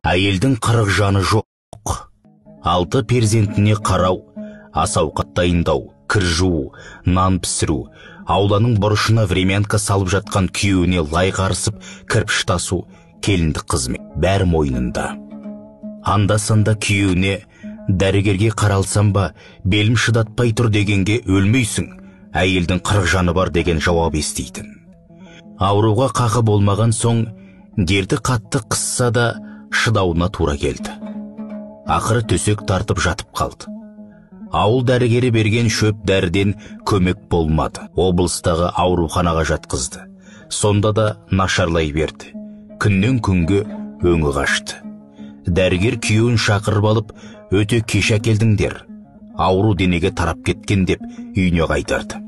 Әйелдің 40 жаны жоқ. 6 перзентіне қарау, ас ауқат дайындау, кір жуу, нан пісіру, ауланың бұрышына времянка салып жатқан күйеуіне лай қарысып, кірпіш тасу, келіндік қызмет бәрі мойнында. Анда-санда күйеуіне дәрігерге қаралсам ба, белім шыдатпай тұр дегенге өлмейсің, әйелдің 40 жаны бар деген жауап еститін. Ауруға қақы болмаған соң, дерті қатты қысса да шыдауына тура келді. Ақыры төсек тартып жатып қалды. Ауыл дәрігері берген шөп дәріден көмек болмады. Облыстағы ауруханаға жатқызды. Сонда да нашарлай берді. Күннен күнге өңі қашты. Дәрігер күйеуін шақырып алып, өте кеш әкелдіңдер, ауру денеге тарап кеткен деп үйіне қайтарды.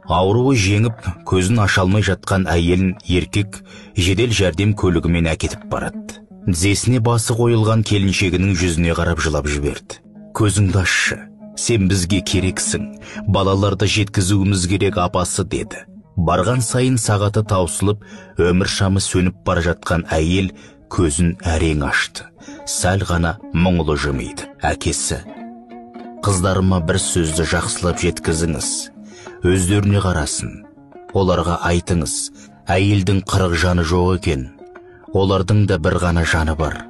Ауруы жеңіп, көзін аша алмай жатқан әйелін еркек жедел жәрдем көлігімен әкетіп барады. Тізесіне басы қойылған келіншегінің жүзіне қарап жылап жіберді. Көзіңді ашшы, сен бізге керексің, балаларды жеткізуіміз керек апасы деді. Барған сайын сағаты таусылып, өмір шамы сөніп бара жатқан әйел көзін әрең ашты. Сәл ғана мұңлы жымиды. Әкесі, қыздарыма бір сөзді жақсылап жеткізіңіз, өздеріне қарасын, оларға айтыңыз, әйелдің 40 жаны жоқ екен, олардың да бір ғана жаны бар.